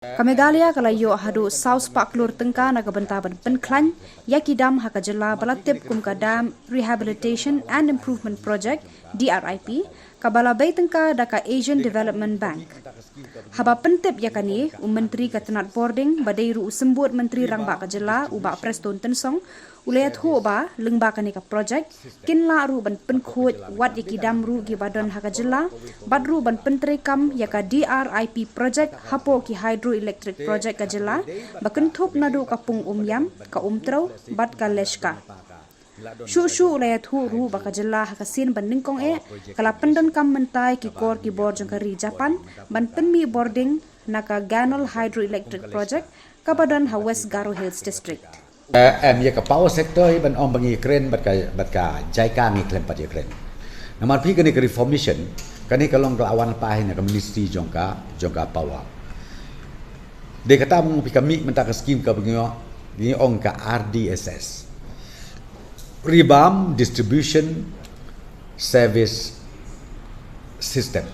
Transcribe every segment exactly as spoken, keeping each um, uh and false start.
Ka Meghalaya ka la ïoh haduh saw spah klur tyngka na ka bynta ban pynkhlaiñ ïa ki dam ha ka jylla ba la tip kum ka Dam Rehabilitation and Improvement Project, D R I P, kaba la bei tyngka da ka Asian Development Bank. Haba pyntip ïa kane, u Myntri ka tnat bording ba dei ruh u symbud Myntri Rangbah ka jylla, u Bah Prestone Tynsong, u la ïathuh ba lyngba kane ka project kin lah ruh ban pynkhuid wat ïa ki dam ruh kiba don ha ka jylla, bad ruh ban pyntreikam ïa ka D R I P project hapoh ki hydroelectric project ka jylla, ba kynthup naduh ka Pung Umïam, ka Umtrew bad ka Leshka. Shuh shuh u la ïathuh ruh ba ka jylla ha ka sien ba nyngkong eh ka la pyndonkam mynta ïa ki kor ki bor jong ka ri Japan ban pynmih bording na ka Ganol Hydroelectric Project kaba don ha West Garo Hills District. Eh, em, ïa ka power sector hi ban ong ba ngi kren bad ka, bad ka JICA ngi khlem pat ïa kren. Namar phi kane ka reformation, kane ka long ka la wan lypa hi na ka ministry jong ka, jong ka power. Dei kata ba ngi phi ka mih mynta ka skim kaba ngi ong, ngi ong ka R D S S. Revamped Distribution Service System.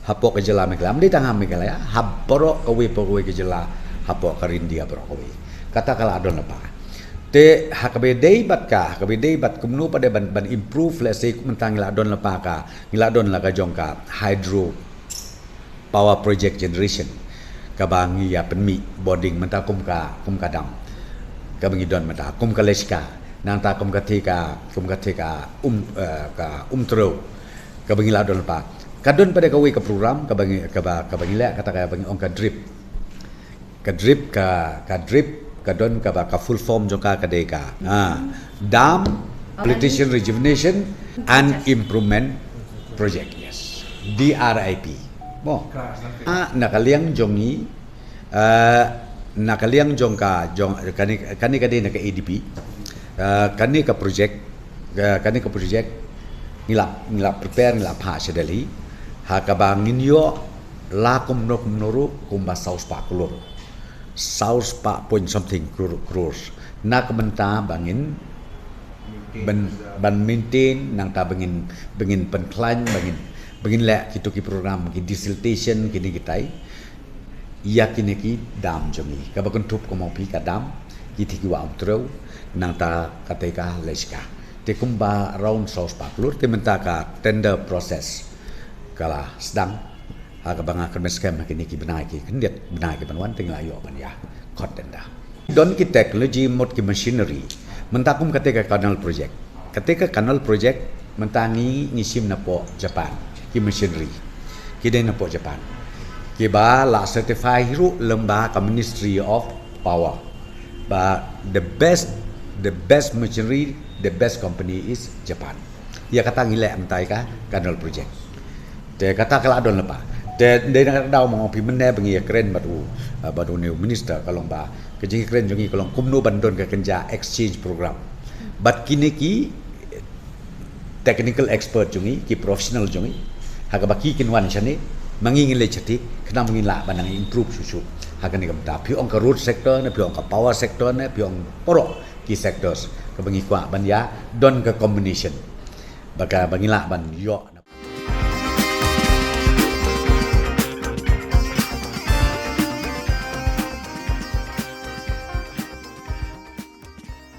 Hapoh ka jylla Meghalaya, ym dei tang ha Meghalaya, ha baroh kawei pa kawei ka jylla, hapoh ka ri India baroh kawei. Kata ka la don lypa. Te ha kaba dei bad ka, ha kaba dei bad kumno pat de ban, ban improve, let's say, mynta ngi la don lypa ka, ngi la don la ka jong ka hydro power project generation, kaba ngi ïa pynmih bording mynta kum ka, kum ka dam kaba ngi don mynta, kum ka Leshka, nangta kum ka thika, kum ka thika um, eh, ka Umtrew kaba ngi la don lypa. Ka don pat de kawei ka program kaba ngi, kaba, kaba ngi leh, kata kaba ngi ong ka DRIP. Ka DRIP, ka, ka DRIP ka don kaba ka full form jong ka ka dei ka, ah, Dam Rehabilitation, Rejuvenation and Improvement Project, yes. D R I P. Mo. Ah, na ka liang jong ngi, ah, na ka liang jong ka, jong, kane, kane ka dei na ka A D B. Ah, kane ka project, ah, kane ka project ngi la, ngi la prepare, ngi la phah sha Delhi. Ha kaba ngin ïoh la kumno kumno ruh kumba saw spah klur. Saw spah point something crore, crores. Na ka bynta ba ngin ban, ban maintain, nangta ba ngin, ba ngin pynkhlaiñ, ba ngin, ba ngin leh kito ki program, ki desiltation, kine kitai. Ïa kine ki dam jong ngi. Kaba kynthup kumba phi ka dam, ki thik ki wa Umtrew, nangta kata ka Leshka. Te kumba around saw spah klur, te mynta ka tender process ka la sdang. Ha kaba nga kyrmen skhem ha kine ki bnai ki khyndiat, bnai ki ban wan te ngi la ïoh ban ïa khot tender. Don ki technology, mut ki machinery. Mynta kum kata ka canal project. Kata ka canal project mynta ngi, ngi shim napoh Japan. Ki machinery ki dei napoh Japan. Kiba la certify hi ruh lyngba ka Ministry of Power. Ba the best, the best machinery, the best company is Japan. Ïa kata ngi leh mynta ïa ka canal project. Te kata ka la don lypa. Te dei na ka daw ma nga ong phi mynne ba ngi ïa kren bad u, ah, bad une u minister, ka long ba ka jingkren jong ngi ka long kumno ban don ka kynja exchange program. Bad kine ki technical expert jong ngi, ki professional jong ngi, ha kaba ki kin wan shane, ma ngi ngin leit shati, khnang ba ngin lah ban nang improve shuh shuh. Ha kane ka bynta, phi ong ka road sector ne, phi ong ka power sector ne, phi ong baroh ki sectors, kaba ngi kwah ban ïa don ka combination. Ba ka, ba ngin lah ban ïoh